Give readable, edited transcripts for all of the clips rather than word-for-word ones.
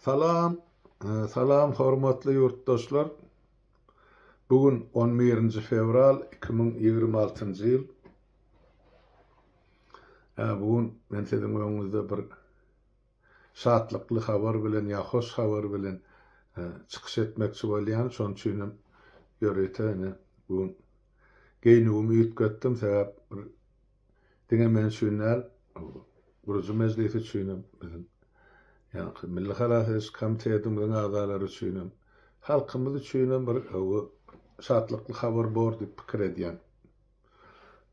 Salam, salam hormatly ýurtdaşlar. Bu gün on birinji fewral 2026-njy ýyl. Bu gün men siziň öňüňizde bir şatlykly habar bilen ýa hoş habar bilen çykyş etmekçi bolýan. Şonuň üçin hem ýörite ine bu gün geýnüwimi üýtgetdim. Sebäp bir Diňe men üçin däl, gurujy mejlisi üçinem, biziň ýaňky Milli halas ediş komitetimiziň agzalary üçinem, halkymyz üçinem bir şatlykly habar bor diýip pikir edýän.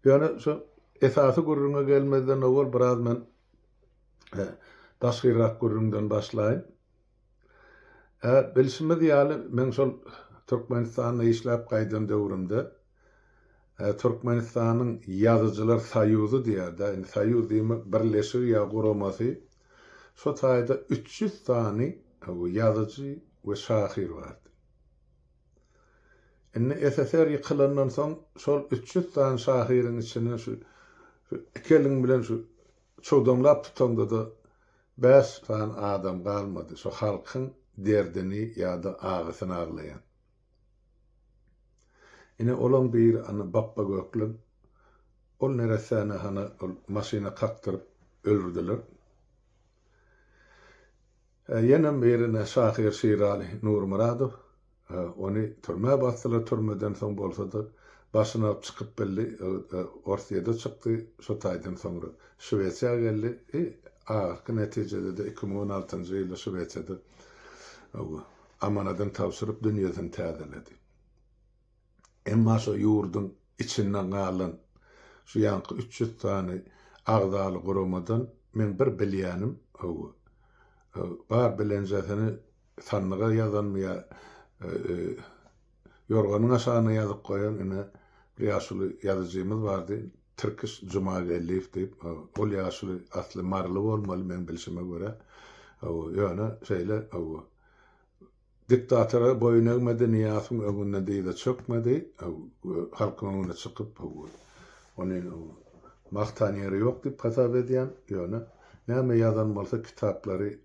Ýöne şu esasy gürrüňe gelmezden owal biraz men daşgyrak gürrüňden başlaýyn. Bilşimiz ýaly, men şol Türkmenistanda işläp gaýdan döwrümde Türkmenistanyň Ýazyjylar soýuzy diýýär-dä, indi soýuz diýmek birleşigi ýa guramasy, şo taýda 300 sany ýazyjy we şahyr bardy. Indi SSR ýykylandan soň şol 300 sany şahyryň içinden şu iki eliň bilen şu çugdamlap tutaňda-da Bäş sany adam galmady şo halkyň derdini ýa-da agysyny aglaýan. Ine olaň biri ana Bapba Gökleň. Ol neressäni hana ol maşyna kakdyryp öldürdiler. Ýenem biri ine şahyr Şiraly Nurmyradow. Ony türmä basdylar, türmeden soň bolsa-da başyny alyp çykyp bildi, Orsýede çykdy, şo taýdan soňra Şwesiýa geldi, i ahyrky netijede-de 2016-njy ýylda Şwesiýada amanadyny tabşyryp dünýesini täzeledi. Emma şo ýurduň içinde galan şu ýaňky 300 sany agzaly guramadan meň bir bilýänim, bar bilenjesini Sandyga ýazanmy ýa ýorganyň aşagyna ýazyp goýan ine bir ýaşuly ýazyjymyz bardy, Tirkiş Jumageldiýew diýip. Ol ýaşuly asly maryly bolmaly meň bilşime görä. Ýöne şeýle diktatora boýun egmedi, Nyýazowyň öňünde dyza çökmedi, halkyň öňüne çykyp ony magtan ýeri ýok diýip hasap edýän. Ýöne näme ýazan bolsa kitaplary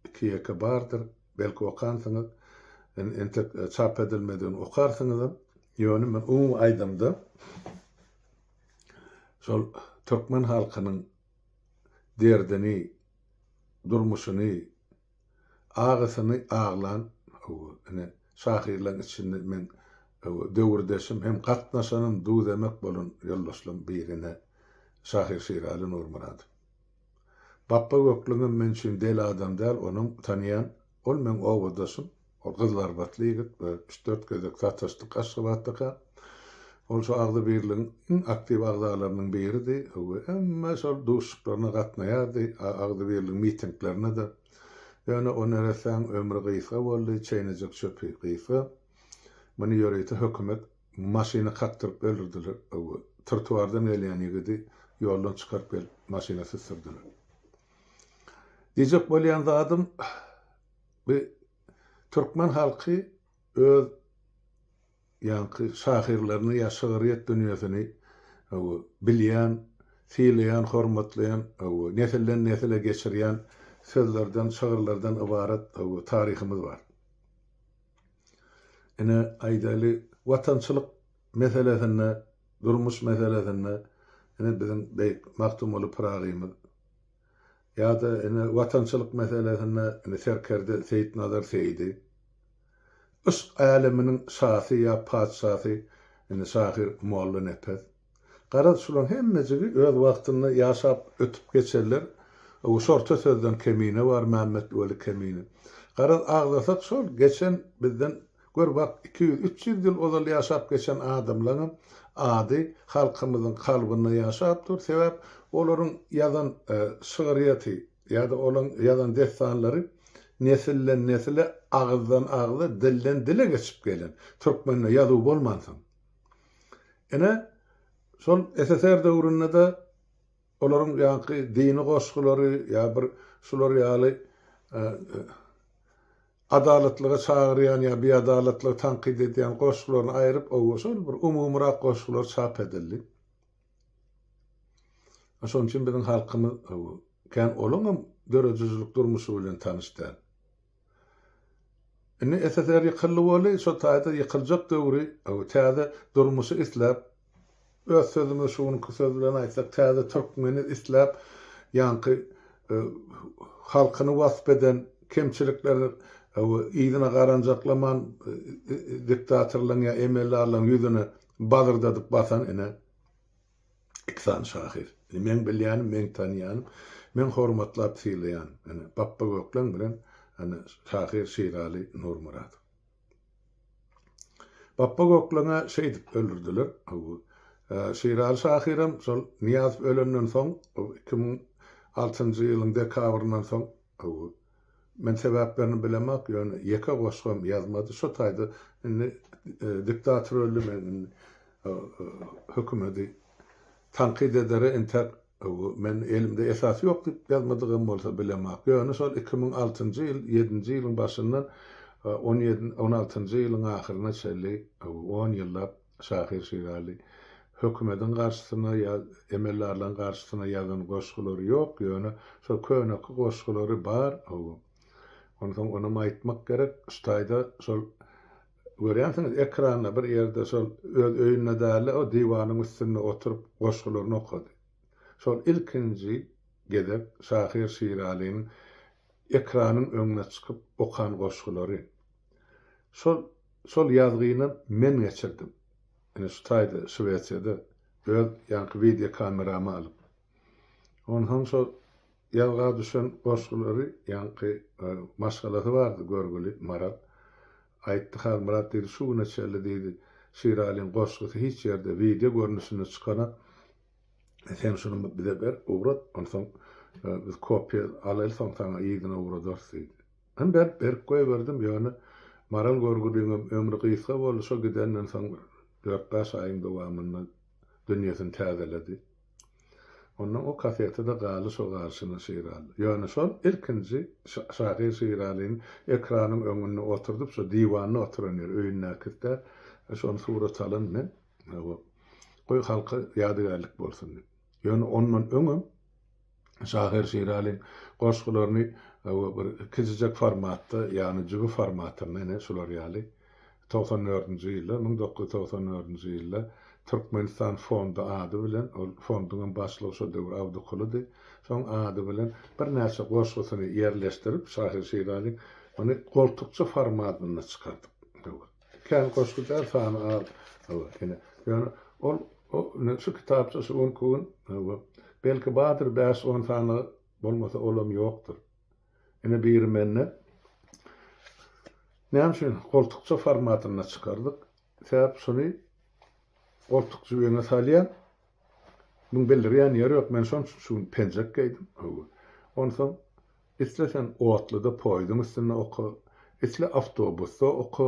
Iki-ýeke bardyr, belki okansyňyz, entek çap edilmedigini okarsyňyzam. Ýöne men umumy aýdamda, şol türkmen halkynyň derdini, durmuşyny, agysyny aglan, ine, şahyrlaryň içinde men döwürdeşim hem gatnaşanym, duz-emek bolan ýoldaşlaryň biri, ine, şahyr Şiraly Nurmyradow. Bapba Gökleňem men üçin del adam däl, onam tanaýan. Ol meň obadaşym. Ol gyzylarbatly ýigit we üç-dört gezek sataşdyk Aşgabatdaka. Ol şo Agzybirligiň iň aktiw agzalarynyň biridi we hemme şol duşuşyklaryna gatnaýardy, Agzybirligiň mitinglerine-de. Ýöne o neressäň ömri gysga boldy, çeýnejek çöpi gysga. Muny ýörite hökümet Maşyna kakdyryp öldürdiler. Trotuardan gelýän ýigidi ýoldan çykaryp gelip maşyna süsdürdiler. Diýjek bolýan zadym bu türkmen halky öz ýaňky şahyrlaryny ýa şygryýet dünýesini bilýän, sylaýan, hormatlaýan, nesilden nesile geçirýän sözlerden, şygyrlardan ybarat taryhymyz bar. Ine, aýdaly, watançylyk meselesinde, durmuş meselesinde, ine, biziň beýik Magtymguly Pyragymyz ýa-da, ine, watançylyk meselesinde, ine, serkerde Seýitnazar Seýdi, yşk äleminiň şasy ýa patyşasy, ine, şahyr Mollanepes. Garaz, şularyň hemmejigi öz wagtynda ýaşap ötüp geçenler. Şorta sözden kemine bar, Mämmetweli Kemine. Garaz, agzasak şol geçen bizden gör bak 200, 300 ýyl ozal ýaşap geçen adamlaňam ady halkymyzyň kalbynda ýaşap dur. Sebäp olaryň ýazan şygryýeti ýa-da olaň ýazan dessanlary nesilden nesile, agyzdan agza, dilden dile geçip gelen. Türkmende ýazuw bolmansoň. Ine, şol SSR döwründe-de olaryň ýaňky dini goşgulary ýa bir şular ýaly adalatlyga çagyrýan ýa biadalatlygy tankyt edýän goşgularyny aýryp, owa, şol bir umumyrak goşgular çap edildi. Şonuň üçin biziň halkymyz kän olaňam döredijilik durmuşy bilen tanyş däl. Indi SSR ýykyldy boldy, şo taýda ýykyljak döwri täze durmuşy isläp, öz sözümizi şu günki söz bilen aýtsak, täze türkmeni isläp, ýaňky halkyny wasp eden, kemçilikleri yzyna garanjaklaman diktatorlaryň ýa emeldarlaryň ýüzüne bazyrdadyp basan ine Iki sany şahyr. Indi meň bilýänim, meň tanýanym, meň hormatlap sylaýanym, ine, Bapba Gökleň bilen, ine, şahyr Şiraly Nurmyradow. Bapba Gökleň-ä şeýdip öldürdiler. Hawa. Şiraly şahyram şol Nyýazow ölenden soň, 2006-njy ýylyň dekabryndan soň, hawa, Men sebäplerini bilemok, ýöne ýeke goşgam ýazmady. Şo taýda indi diktator öldi, men indi hökümedi tankyt edere entek men elimde esas ýok diýip ýazmadygam bolsa bilemok. Ýöne şol 2006-njy ýyl, ýedinji ýylyň başyndan on ýedi, on altynjy ýylyň ahyryna çenli on ýyllap şahyr Şiraly hökümediň garşysyna ýa emeldarlaryň garşysyna ýazan goşgulary ýok, ýöne şol köneki goşgulary bar, hawa. Onsoň onam aýtmak gerek, şu taýda şol görýänsiňiz ekranda bir ýerde şol öz öýünde dälde o diwanyň üstünde oturyp goşgularyny okady. Şol ilkinji gezek şahyr Şiralynyň ekranyň öňüne çykyp okan goşgulary. Şol şol ýazgynam men geçirdim. Ine şu taýda Şwesiýada öz ýaňky wideo kameramy alyp. Onsoň şol ýazga düşen goşgulary ýaňky maşgalasy bardy görgüli Maral. Aýtdy Halmyrat diýdi şu güne çenli diýdi Şiralyň goşgusy hiç ýerde wideo görnüşinde çykanak. Sen şuny bize ber ugrat onsoň biz kopiýa alaýly soň saňa yzyna ugradarys diýdi. Men berip berip goýberdim, ýöne Maral görgüliňem ömri gysga boldy, şo gidenden soň bir dört-bäş aýyň dowamynda dünýesini täzeledi. Ondan o kaseti-de galdy şo galşyna Şiraly. Ýöne şol ilkinji şahyr Şiralyny ekranyň öňünde oturdyp, şo diwanda oturan ýeri, öýündäkisi däl, şony surat alan men. Hawa, goý halka ýadygärlik bolsun diýip. Ýöne ondan öňem Şahyr Şiralyň goşgularyny bir kiçijek formatda, ýagny jübi formatynda ine şular ýaly 94-nji ýylda, 1994-nji ýylda Türkmenistan fondy ady bilen, ol fonduň hem başlygy şo döwür Abdykulydy, şoň ady bilen birnäçe goşgusyny ýerleşdirip şahyr Şiralyň ony goltukça formatynda çykardyk. Kän goşgy däl, sany az. Hawa, ine. Ýöne ol o ine şu kitapça şu günki gün, hawa, belki bardyr bäş-on sany, bolmasa olam ýokdur. Ine biri mende. Näme üçin goltukça formatynda çykardyk? Sebäp şuny goltuk jübiňe salýaň. Muň bildirýän ýeri ýok. Men şonuň üçin şu gün penjek geýdim. Hawa. Onsoň Isle sen otluda poýzuň üstünde oka, isle awtobusda oka,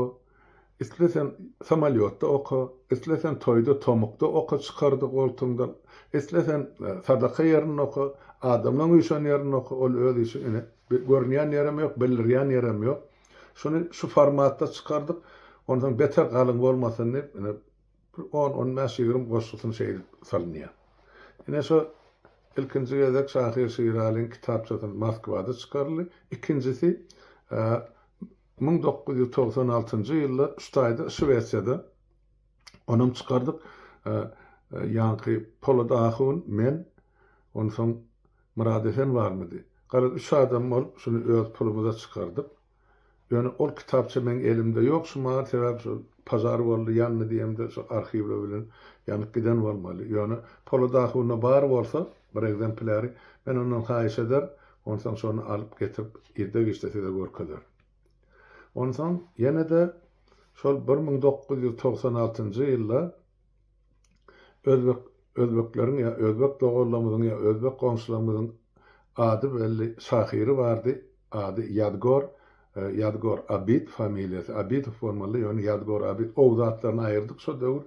isle sen samolýotda oka, isle sen toýda tomukda oka çykardy goltugyňdan, isle sen sadaka ýerinde oka, adamlaň üýşen ýerinde oka, ol öz işi ine görünýän ýerem ýok, bildirýän ýerem ýok. Şuny şu formatda çykardyk. Onsoň beter galyň bolmasyn diýip ine Bir on, on bäş, 20 goşgusyny şeýdip salynýar. Ine şo ilkinji gezek şahyr Şiralyň kitapçasyny Moskwada çykaryldy. Ikinjisi 1996-njy ýylda şu taýda Şwesiýada onam çykardyk. Ýaňky Polat ahun, men, onsoň Myrat Esen barmydy? Garaz üç adam bolup şuny öz pulumyza çykardyk. Ýöne ol kitapça meň elimde ýok şu mahal sebäbi şol pažar boldy ýandy diýemde şo arhiwler bilen ýanyp giden bolmaly. Ýöne Polat ahunda bar bolsa bir egzemplýary men ondan haýyş eder onsoň şony alyp getirip irde-giçde size görkezerin. Onsoň ýene-de şol 1996-njy ýylda Özbek özbekleriň ýa özbek doganlarymyzyň ýa özbek goňşularymyzyň ady belli şahyry bardy, ady Ýadgor, Ýadgor Abid familiýasy Abidow bolmaly, ýöne Ýadgor Abid o zatlaryny aýyrdyk şo döwür.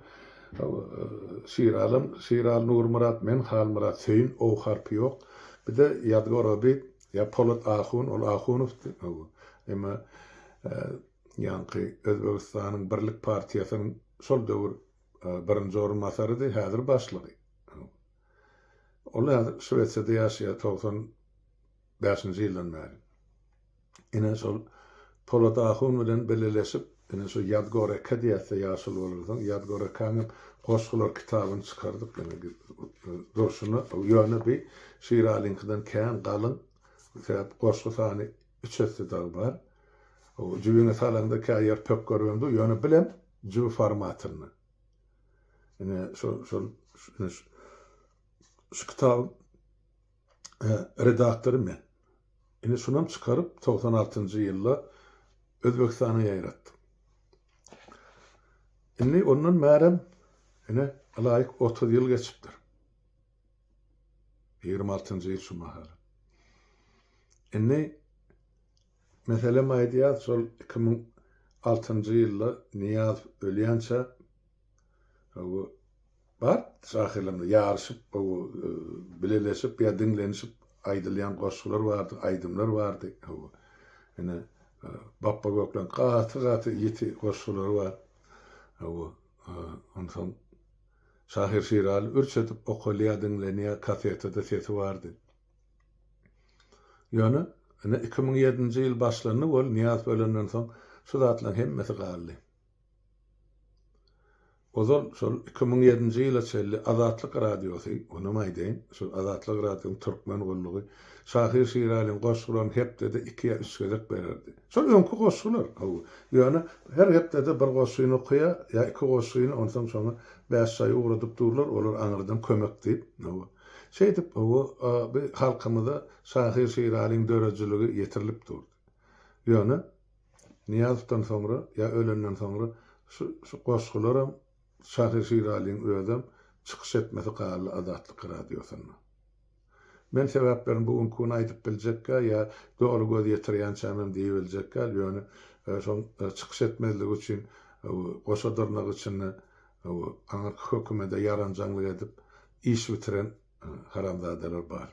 Şiralam, Şiraly Nurmyrat, men Halmyrat Söýün, o harpy ýok. Bir-de Ýadgor Abid ýa Polat Ahun, ol Ahunowdy. Emma ýaňky Özbegistanyň Birlik partiýasynyň şol döwür birinji orunbasarydy, häzir başlygy. Ol häzir Şwesiýada ýaşaýar 95-nji ýyldan bäri. Ine şol Polat ahun bilen bileleşip, ine şu Ýadgor eke diýäs-de ýaşuly bolansoň, Ýadgor ekäňem goşgular kitabyny çykardyk ine durşuna. Ýöne bi Şiralyňkydan kän galyň, sebäp goşgy sany üç esse dagy bar. Jübiňe salaňda kä ýer pökgeribem dur, ýöne bilem jübi formatynda. Ine şol şol ine şu kitabyň redaktory men. Ine şunam çykaryp 96-njy ýylda Özbegistana ýaýratdym. Indi ondan bärem ine ylaýyk 30 ýyl geçipdir. 26-njy ýyl şu mahaly. Indi meselem aýdýas şol 2006-njy ýylda Nyýazow ölýänçä Bu bar şahyrlarymyz ýaryşyp, bu bileleşip ýa diňlenişip aýdylýan goşgular bardy, aýdymlar bardy. Bu ine Bapba Gökleň gaty-gaty ýiti goşgulary bar. Bu onsoň şahyr Şiraly ürç edip okalýar, diňlenýär, kasetada sesi bardy. Ýöne ine 2007-nji ýyl başlandy, ol Nyýazow ölenden soň şu zatlaryň hemmesi galdy. Ozal şol 2007-nji ýyla çenli Azatlyk Radiosy, onam aýdaýyn, şol Azatlyk Radiosynyň türkmen gullugy şahyr Şiralyň goşgularyny hepdede iki ýa üç gezek bererdi. Şol öňki goşgular, hawa. Ýöne her hepdede bir goşgyny okaýar, ýa iki goşgyny, onsoň şoňa bäş çaý ugradyp durlar, olar aňyrdan kömek diýip, hawa. Şeýdip, hawa, bi halkymyza şahyr Şiralyň döredijiligi ýetirilip durdy. Ýöne Nyýazowdan soňra ýa ölenden soňra şu şu goşgularam şahyr Şiralyň özem çykyş etmesi galdy Azatlyk radiosynda. Men sebäplerini bu günki gün aýdyp biljekgä ýa doly göz ýetirýänçämem diýibiljekgäl ýöne şoň çykyş etmezligi üçin goşa dyrnak içinde aňyrky hökümede ýaranjaňlyk edip iş bitiren haramzadalar bar.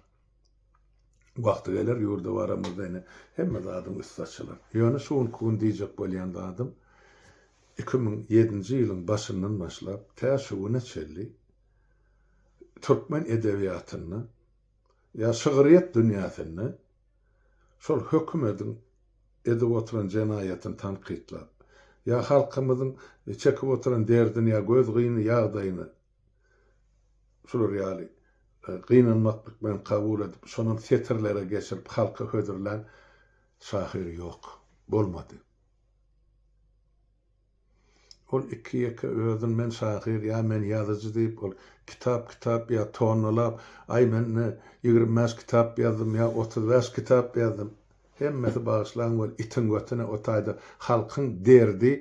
Wagty geler ýurda baramyzda ine hemme zadyň üsti açylar. Ýöne şu günki gün diýjek bolýan zadym 2007-nji ýylyň başyndan başlap tä şu güne çenli türkmen edebiýatynda ýa şygryýet dünýäsinde şol hökümediň edip oturan jenaýatyny tankytlap ýa halkymyzyň çekip oturan derdini ýa gözgyny ýagdaýyny Şular ýaly gynanmaklyk bilen kabul edip, şonam setirlere geçirip halka hödürlän şahyr ýok. Bolmady. Ol iki-ýeke özün men şahyr ýa men ýazyjy diýip, ol kitap-kitap ýa tonnalap, aý men ine 25 kitap ýazdym ýa 35 kitap ýazdym. Hemmesi bagyşlaň weli itiň götüne o taýda halkyň derdi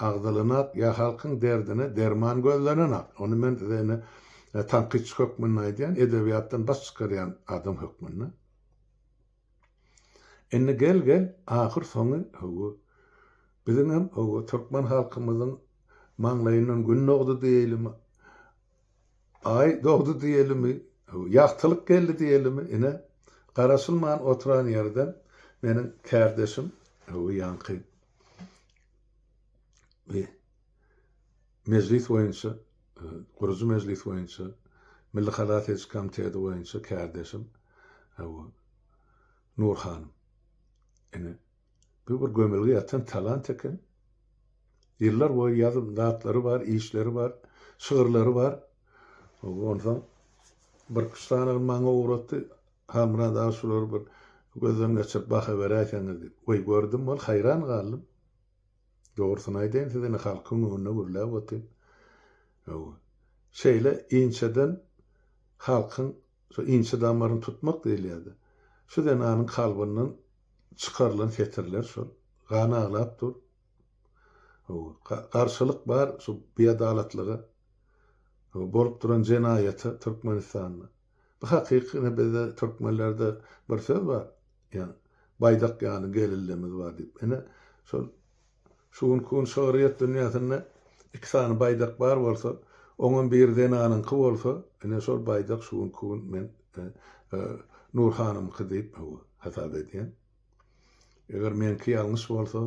Agzylynak ýa halkyň derdine derman gözlenenak. Ony men size ine tankytçy hökmünde aýdýan, edebiýatdan baş çykarýan adam hökmünde. Indi gel gel ahyr soňy hawa biziňem hawa türkmen halkymyzyň maňlaýyndan gün dogdy diýeýlimi, aý dogdy diýelimi, ýagtylyk geldi diýelimi, ine garaşylman oturan ýerden meniň kärdeşim hawa ýaňky Bir mejlis boýunça, gurujy mejlis boýunça, Milli halas ediş komiteti boýunça kärdeşim Nur hanym. Ine, bu bir gömülgi ýatan talant eken. Ýyllar boýy ýazan zatlary bar, işleri bar, şygyrlary bar. Onsoň bir üç sanyny maňa ugratdy. Halmyrat aga şulary bir gözden geçirip baha beräýseňiz diýip. Goý gördüm ol haýran galdym. Dogrusyny aýdaýyn size indi halkyň öňünde gürläp otyryn. Hawa. Şeýle inçeden halkyň şu inçe damaryny tutmak diýilýärdi. Şu zenanyň kalbyndan çykarylan setirler şol. Gan aglap dur. Hawa. Garşylyk bar şu biadalatlyga. Hawa, bolup duran jenaýata Türkmenistanda. Bu hakyky ine bizde türkmenlerde bir söz bar. Ýa baýdak ýaly gelillemiz bar diýip. Ine şol şu günki gün şygryýet dünýäsinde iki sany baýdak bar bolsa, oňam biri zenanyňky bolsa, ine şol baýdak şu günki gün men e, Nur hanymky diýip hasap edýän. Eger meňki ýalňyş bolsa,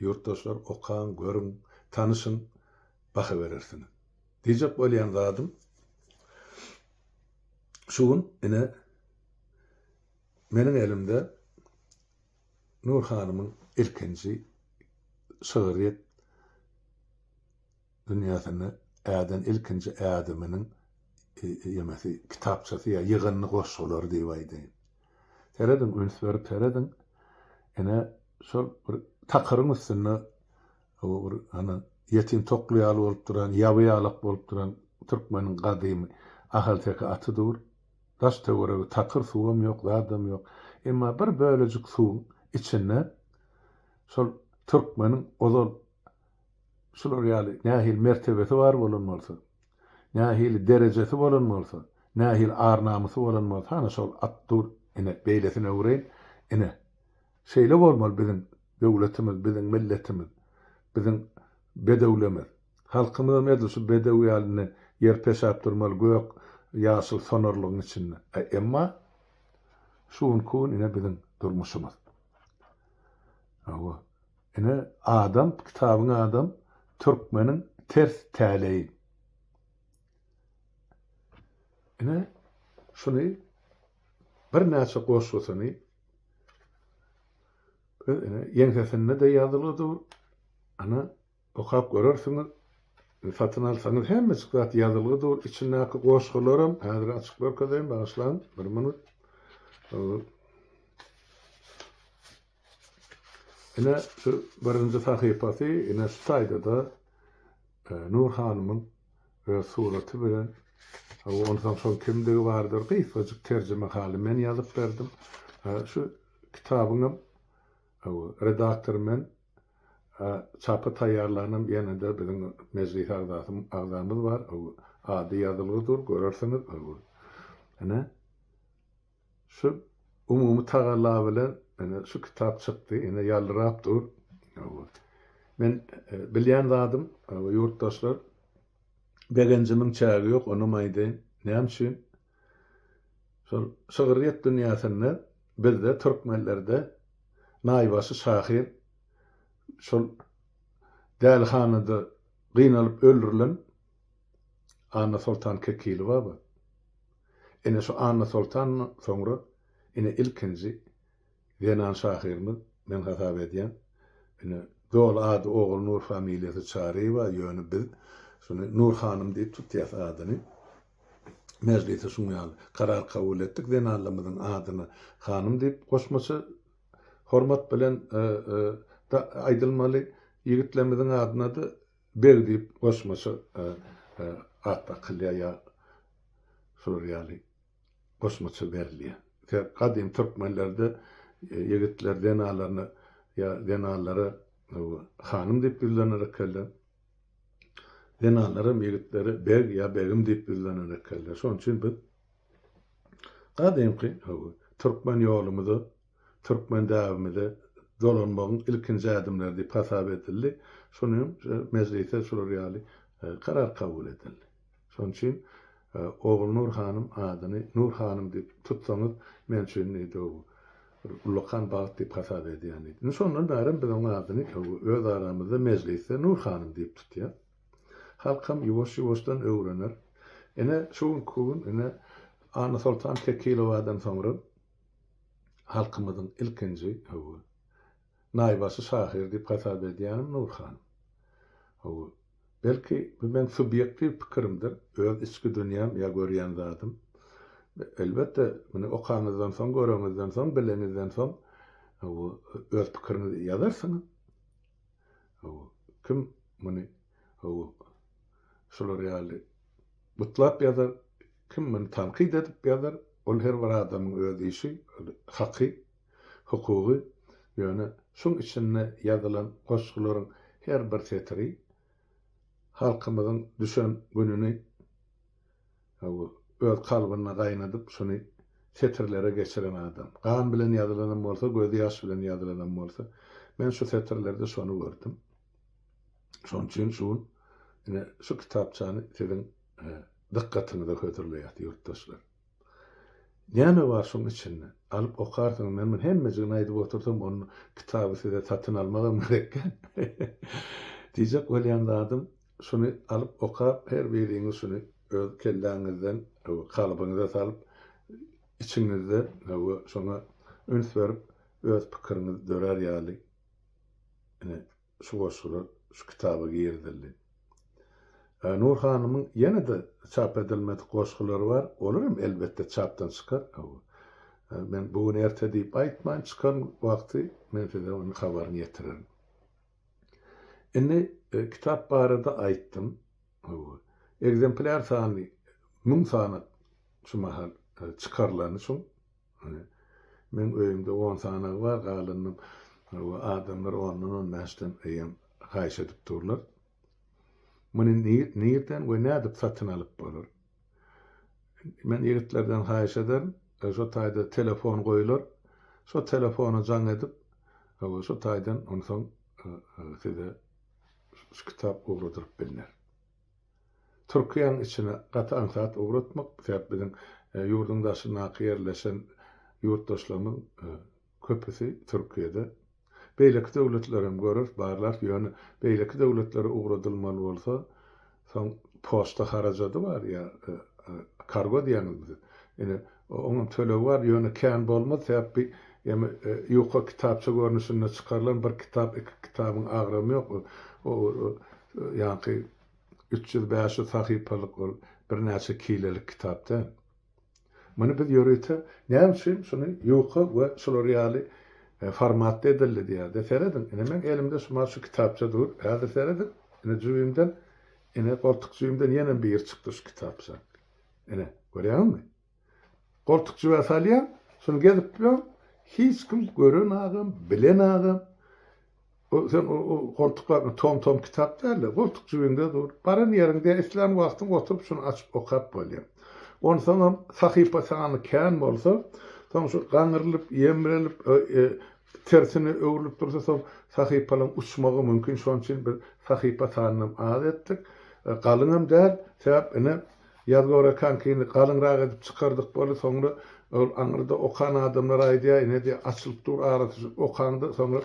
ýurtdaşlar okaň, görüň, tanyşyň, baha berersiňiz. Diýjek bolýan zadym şu gün ine meniň elimde Nur hanymyň ilkinji. şygryýet dünýäsinde äden ilkinji ädiminiň ýemesi, kitapçasy ýa ýygyndy goşgulary diýip aýdaýyn. Serediň, üns berip serediň. Ine, şol bir takyryň üstünde bir hany ýetim tokly ýaly bolup duran, ýaby ýalak bolup duran türkmeniň gadymy ahalteke aty dur. Daş-töweregi takyr, suwam ýok, zadam ýok. Emma bir bölejik suwuň içinde şol türkmeniň ozal şular ýaly nähili mertebesi bar bolan bolsa, nähili derejesi bolan bolsa, nähili ar-namysy bolan bolsa, hana şol at dur, ine, beýlesine öwreýin, ine, şeýle bolmaly biziň döwletimiz, biziň milletimiz, biziň bedewlerimiz. Halkymyzam edil şu bedew ýaly ine, ýer peşäp durmaly gök, ýaşyl sonarlygyň içinde. Emma şu günki gün ine biziň durmuşymyz. Hawa. Ine, adam, kitabyň adam Türkmeniň ters täleýi. Ine, şuny birnäçe goşgusyny biz ine ýeňsesinde-de ýazylgy dur. Ana, okap görersiňiz. Satyn alsaňyz hemmejik zat ýazylgy dur. Içindäki goşgularam häzir açyp görkezeýin, bagyşlaň, bir minut. Ine şu birinji sahypasy, ine şu taýda-da Nur hanymyň öz suraty bilen, onsoň şoň kimdigi bardyr, gysgajyk terjimehaly men ýazyp berdim. Şu kitabyňam redaktory men, çapa taýýarlanam ýene-de biziň mejlis agzasy agzamyz bar, ady ýazylgy dur, görersiňiz. Ine. Şu umumy tagalla bilen ine şu kitap çykdy, ine ýaldyrap dur. Men bilýän zadym, ýurtdaşlar, begenjimiň çägi ýok, onam aýdaýyn. Näme üçin? Şol şygryýet dünýäsinde bizde, türkmenlerde naýbaşy şahyr şol dälihanada gynalyp öldürilen Annasoltan Kekilowa bar. Ine şu Annasoltandan soňra ine ilkinji zenan şahyrymyz men hasap edýän. Ine doly ady Ogulnur familiýasy Çaryýewa ýöne biz şuny Nur hanym diýip tutýas adyny. Mejlisde şuň ýaly karar kabul etdik zenanlarymyzyň adyna hanym diýip goşmaça hormat bilen aýdylmaly ýigitlerimiziň adyna-da Beg diýip goşmaça at dakylýar ýa şular ýaly goşmaça berilýär. Sebäp gadym türkmenlerde ýigitler zenanlaryna ýa zenanlara hanym diýip ýüzlener ekenler. Zenanlaram ýigitlere beg ýa begim diýip ýüzlener ekenler. Şonuň üçin biz gadymky türkmen ýolumyza türkmen däbimize dolanmagyň ilkinji ädimleri diýip hasap edildi. Şony hem mejlisde şular ýaly karar kabul edildi. Şonuň üçin Ogulnur hanym adyny Nur hanym diýip tutsaňyz men üçin diýdi bir ullakan bagt diýip hasap edýän diýdi. Indi şondan bärem biz oň adyny öz aramyzda mejlisde Nur hanym diýip tutýas. Halkam ýuwaş-ýuwaşdan öwrener. Ine şu günki gün ine Annasoltan Kekilowadan soňra halkymyzyň ilkinji hawa, naýbaşy şahyry diýip hasap edýänim Nurhan. Hawa, belki bu meň subýektiw pikirimdir, öz içki dünýäm ýa görýän zadym. Elbetde, muny okaňyzdan soň, göreňizden soň, bileňizden soň, hawa, öz pikiriňizi ýazarsyňyz. Hawa, kim muny, hawa, şular ýaly gutlap ýazar, Kim muny tankyt edip ýazar, ol her bir adamyň öz işi, haky, hukugy, ýöne şuň içinde ýazylan goşgularyň her bir setiri halkymyzyň düşen gününi öz kalbynda gaýnadyp şuny setirlere geçiren adam. Gan bilen ýazylanam bolsa, gözýaş bilen ýazylanam bolsa, men şu setirlerde şony gördüm. Şonuň üçin şu gün ine şu kitapçany siziň dykgatyňyza hödürleýäs ýurtdaşlar. Näme bar şuň içinde? Alyp okarsyňyz. Men muny hemmejigini aýdyp otursam onda kitaby size satyn almagam gerekgä. Diýjek bolýan zadym şuny alyp okap her biriňiz şuny öz kelläňizden kalbyňyza salyp içiňizde şoňa üns berip öz pikiriňiz dörär ýaly ine. şu goşgular şu kitaba girizildi. Nur hanymyň ýene-de çap edilmedik goşgulary bar, olar hem elbetde çapdan çykar. Men bu gün erte diýip aýtman, çykan wagty men size onuň habaryny ýetirerin. Indi kitap barada aýtdym. Ekzemplýar sany 1000 sany şu mahal çykarylany şuň. Meň öýümde on sanagy bar, galanynam adamlar ondan, on bäşden eýýäm haýyş edip durlar. Muny nirden we nädip satyn alyp bolar? Men ýigitlerden haýyş ederin, şo taýda telefon goýular, şo telefona jaň edip, şo taýdan onsoň size şu kitap ugradylyp bilner. Türkiýäniň içine gaty aňsat ugratmak, sebäp biziň ýurduň daşyndaky ýerleşen ýurtdaşlarymyz köpüsi Türkiýede. Beýleki döwletlerem göreris, barlarys, ýöne beýleki döwletlere ugradylmaly bolsa, soň poçta harajady bar ýa kargo diýýäňizmi siz? Ine, oňam tölegi bar, ýöne kän bolmaz, sebäp bi ýa ýuka kitapça görnüşinde çykarylan bir kitap, iki kitabyň agramy ýok. O ýaňky 300-500 sahypalyk ol birnäçe kilelik kitap däl. Muny biz ýörite näme üçin şuny ýuka we şular ýaly formatda edildi diýýärdi. Serediň, ine meň elimde şu mal şu kitapça dur. Häzir serediň, ine jübimden, ine goltuk jübimden ýene biri çykdy şu kitapça. Ine, görýäňizmi? Goltuk jübä salýaň, şuny gezip ýör, hiç kim gören agam, bilen agam, O sen o, o goltuklap tom-tom kitap däl-de, goltuk jübiňde dur. Baran ýeriňde islän wagtyň oturyp şuny açyp okap bolýar. Onsoňam sahypa sany kän bolsa, soň şu gaňrylyp, ýemrelip, e, tersine öwrülip dursa soň sahypalaryň uçmagy mümkin. Şonuň üçin biz sahypa sanynam az etdik. E, galyňam däl, sebäp ine Ýazgorakaňkyny galyňrak edip çykardyk boldy, soňra ol aňyrda okan adamlar aýdýar, ine diýýär, açylyp dur arasy şu okaňda soňra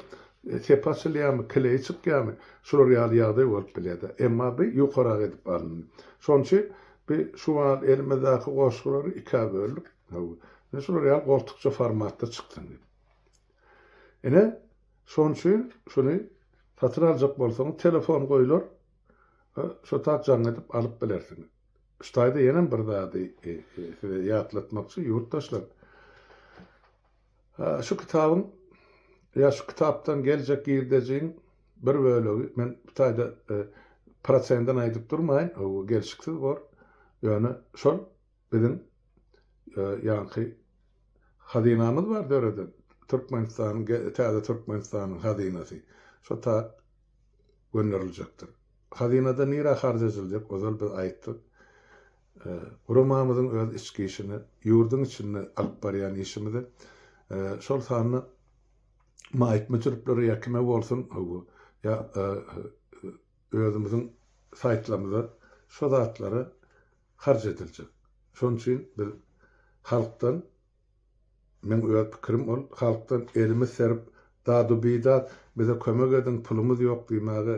sepi açylýarmy, kleýi çykýarmy, şular ýaly ýagdaý bolup bilýär-de. Emma bi ýukarak edip alyndy. Şonuň üçin bi şu wagt elimizdäki goşgulary ikä böldük. Hawa. Ine şular ýaly goltukça formatda çyksyn diýip. Ine, şonuň üçin şuny satyn aljak bolsaňyz telefon goýlar, Şo tat jaň edip alyp bilersiňiz. Şu taýda ýenem bir zady size ýatlatmakçy, ýurtdaşlar. Şu kitabyň ýa şu kitapdan geljek girdejiň bir bölegi, men bu taýda prosentini aýdyp durmaýyn, o gelşiksiz bor. Ýöne şol biziň ýaňky hazynamyz bar döreden Türkmenistanyň täze Türkmenistanyň hazynasy. Şo tat gönderiljekdir. Hazynada nirä harç ediljek, ozal biz aýtdyk. Guramamyzyň öz içki işine, ýurduň içinde alyp barýan işimize, şol sanda maýyp müjrüplere ýa kime bolsun, ýa özümiziň saýtlarymyza şo zatlara harç ediljek. Şonuň üçin biz halkdan Meň öz pikirim ol halkdan elimi serip dadu-bidat bize kömek ediň pulumyz ýok diýmäge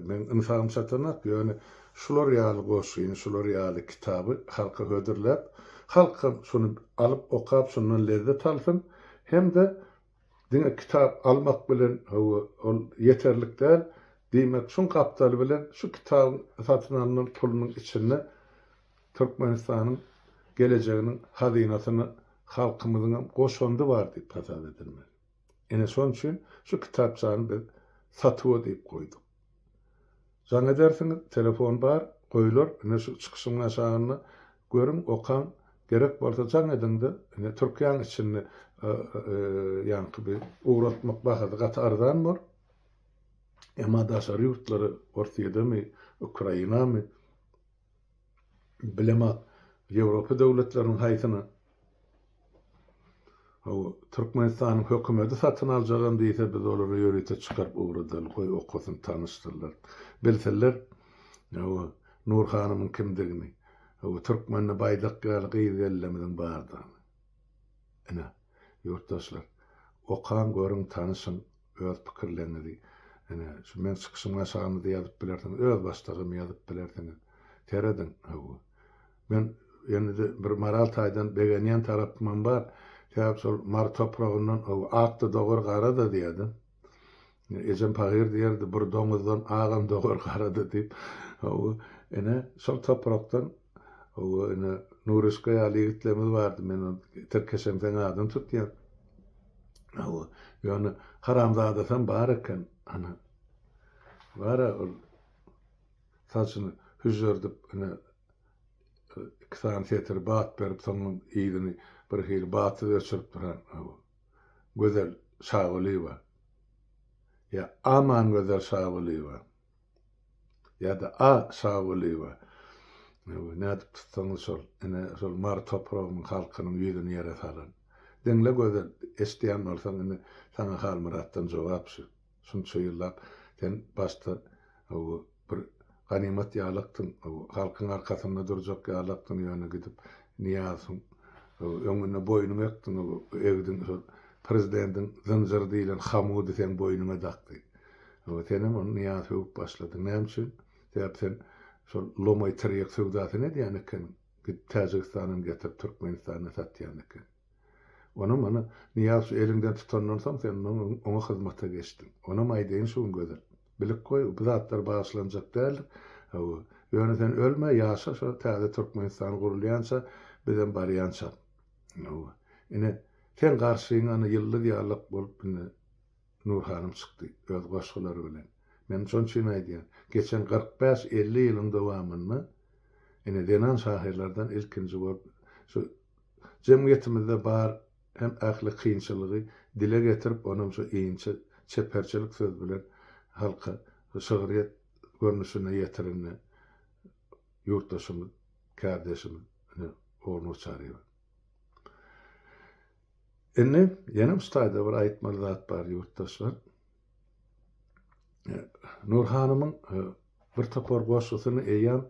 meň ynsabym çatanak ýöne şular ýaly goşgyny şular ýaly kitaby halka hödürläp halk hem şuny alyp okap şundan lezzet alsyn hem-de diňe kitap almak bilen hawa ol ýeterlik däl diýmek şuň gapdaly bilen şu kitabyň satyn alnan pulunyň içinde Türkmenistanyň gelejeginiň hazynasyna halkymyzyňam goşandy bar diýip hasap edilmeli. Ine şonuň üçin şu kitapçany biz satuwa diýip goýduk. Jaň edersiňiz, telefon bar, goýular, ine şu çykyşymyň aşagynda görüň, okaň, gerek bolsa jaň ediň-de, ine Türkiýäň içinde ýaňky bir ugratmak bahasy gaty arzan bor. Emma daşary ýurtlara, Orsýedemi, Ukrainamy, Bilemok, Ýewropa döwletleriniň haýsyny Hawa, Türkmenistanyň hökümeti satyn aljagam diýse, biz olara ýörite çykaryp ugradaly, goý okasyn, tanyşsynlar. Bilsinler, hawa, Nur hanymyň kimdigini, hawa, türkmende baýdak ýaly gyz-gelinlerimiziň bardygyny. Ine, ýurtdaşlar, okaň, görüň, tanyşyň. Öz pikirleriňizi ine şu meň çykyşymyň aşagynda-da ýazyp bilersiňiz, öz başdagam ýazyp bilersiňiz. Serediň, hawa. Men ýene-de bir moral taýdan begenýän tarapymam bar. Sebäp şol Mary topragyndan hawa, ak-da dogar, gara-da diýýärdi. Ejem pahyr diýerdi, bir doňuzdan agam dogar gara-da diýip. Hawa, ine, şol toprakdan, hawa, ine, Nuryşka ýaly ýigitlerimiz bardy, men ony tirkeşem seň adyňy tutýan. Hawa, ýöne haramzadasam bar eken, ana. Bar-a ol saçyny hüžžerdip, ine, iki sany setiri bat berip, soňam yzyny birhili batsyz öçürip duran, hawa. Gözel Şagulyýewa ýa Amangözel Şagulyýewa ýa-da A. Şagulyýewa nädip tutsaňyz şol, ine, şol Mary topragynyň halkynyň ýüzüni ýere salan. Diňle Gözel, eşidýän bolsaň indi saňa Halmyratdan jogap şu. Şunça ýyllap sen başda bir ganymat ýalakdyň, halkyň arkasynda durjak ýalakdyň, ýöne gidip Nyýazowyň öňünde boýnuňy ekdiň, egdiň, şol prezidentiň zynjyr diýlen hamudy seň boýnuňa dakdy. Senem ony Nyýazow öwüp başladyň. Näme üçin? Sebäp sen şol lomaý tirýek söwdasyny edýän ekeniň. Gidip Täjigistandan getirip Türkmenistanda satýan ekeniň. Onam ana, Nyýaz şu eliňden tutandan soň sen oňa hyzmata geçdiň. Onam aýdaýyn şu gün Gözel. Bilip goý, bu zatlar bagyşlanjak däldir. Hawa. Ýöne sen ölme, ýaşa şo täze Türkmenistan gurulýança, bizem barýançak. Hawa. Ine, seň garşyňa ana ýyldyz ýalak bolup indi Nurhanym çykdy öz goşgulary bilen. Men şonuň üçin aýdýan, geçen 45, 50 ýylyň dowamynda ine zenan şahyrlardan ilkinji bolup şu Jemgyýetimizde bar hem ähli kynçylygy dile getirip onam şu inçe çeperçilik söz bilen halka şygryýet görnüşinde ýetirende ýurtdaşymyz, kärdeşimiz ine Ogulnur Çaryýewa. Indi ýenem şu taýda bir aýtmaly zat bar ýurtdaşlar. Nur hanymyň bir topar goşgusyny eýýäm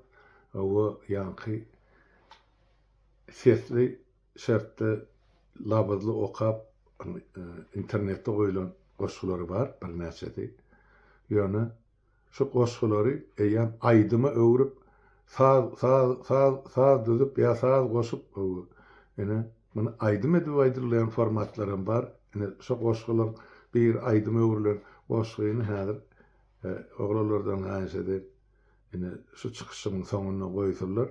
o ýaňky sesli şertde labyzly okap internetde goýlan goşgulary bar birnäçesi. Ýöne şu goşgulary eýýäm aýdyma öwrüp saz saz saz saz düzüp ýa saz goşup ine muny aýdym edip aýdylýan formatlaram bar. Ine şo goşgularyň biri aýdyma öwrülen goşgyny häzir oglanlardan haýyş edeýin ine şu çykyşymyň soňunda goýsunlar.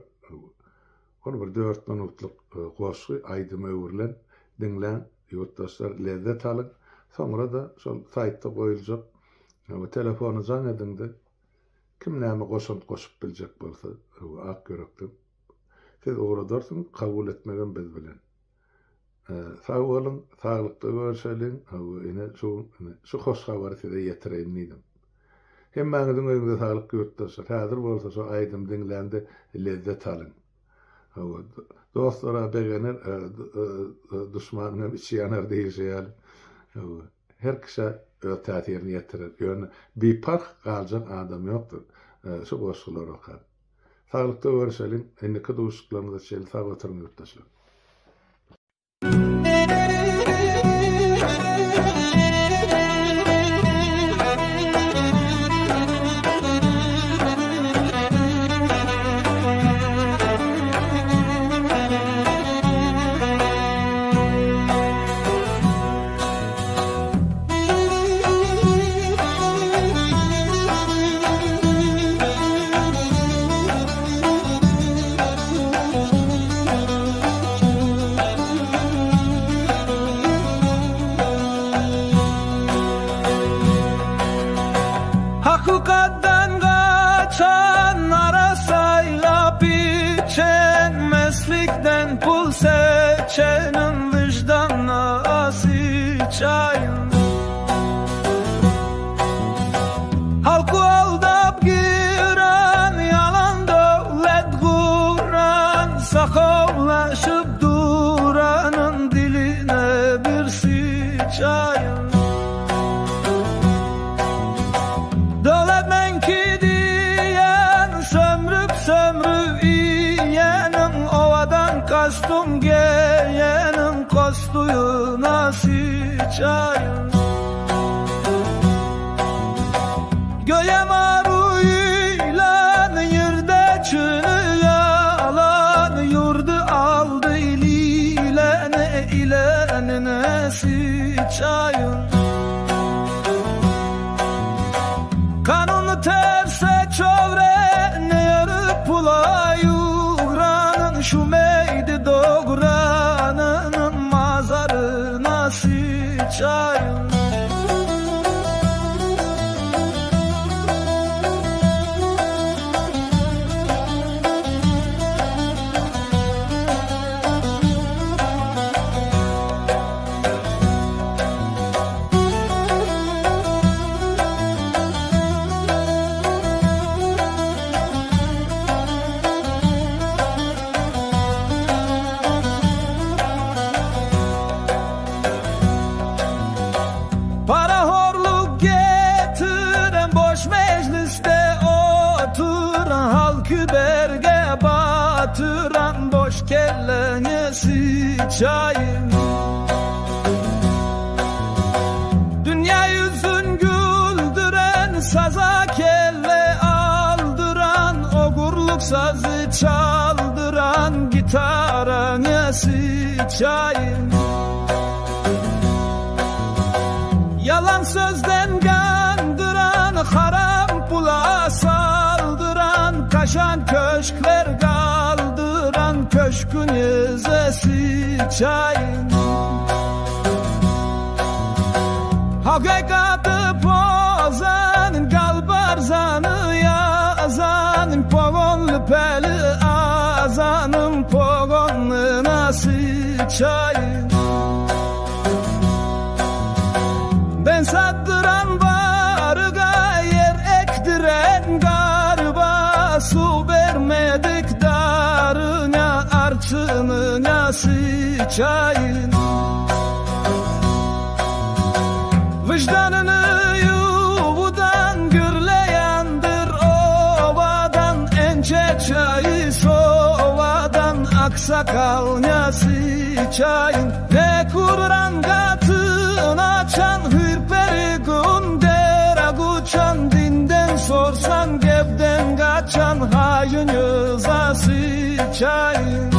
Ol bir dört minutlyk goşgy aýdyma öwrülen. Diňläň ýurtdaşlar lezzet alyň. Soňra-da şol saýtda goýuljak telefona jaň ediňde kim näme goşant goşup biljek bolsa ak ýürekden siz ugradarsyňyz kabul etmegem biz bilen. Sag boluň, saglykda görşeliň. Hawa, ine şu ine şu hoş habary size ýetireýin diýdim. Hemmäňiziň öýüňize saglyk ýurtdaşlar. Häzir bolsa şu aýdymy diňläňde lezzet alyň. Hawa, dostlar-a begener, duşmanyňam içi ýanar diýilşi ýaly. Hawa, her kişä öz täsirini ýetirer. Ýöne biparh galjak adam ýokdur şu goşgulary okap. Saglykda görüşeliň, indiki duşuşyklarymyza çenli sag oturyň ýurtdaşlar. Hakykatdan gaçan ara saýlap içen Meslikden pul seçenin wyždanyna syçaýyn Halky aldap giren ýalan döwlet guran Sakawlaşyp duranyň diline bir syçaýyn Döwlet meňki diýen sömrüp-sömrüp iýeniň Owadan kostum geýeniň kostuýuna syçaýyn Göýä maru ýylan ýerde çüni ýalan Ýurdy aldy ili ilene ilenine syçaýyn. batıran boş kellene sıçayım. Dünya yüzün güldüren, saza kelle aldıran, ogurluk sazı çaldıran gitarana sıçayım. Yalan sözden gandıran, haram pula saldıran, kaşan köşkler kaldıran, köşkünüze sıçayım. Hakikatı bozan, galbarzanı yazan, pogonlu peli azanın pogonuna sıçayım. Ben sattıran barıga yer ektiren garba Su vermedik darına arçınına sıçayım. Vicdanını yuvudan gürleyendir ovadan Ence çayı sovadan aksakal ne sıçayım. Ne Kur'an katın açan hürperi gundera guçan Dinden sorsan gebden kaçan hain yüza sıçayım.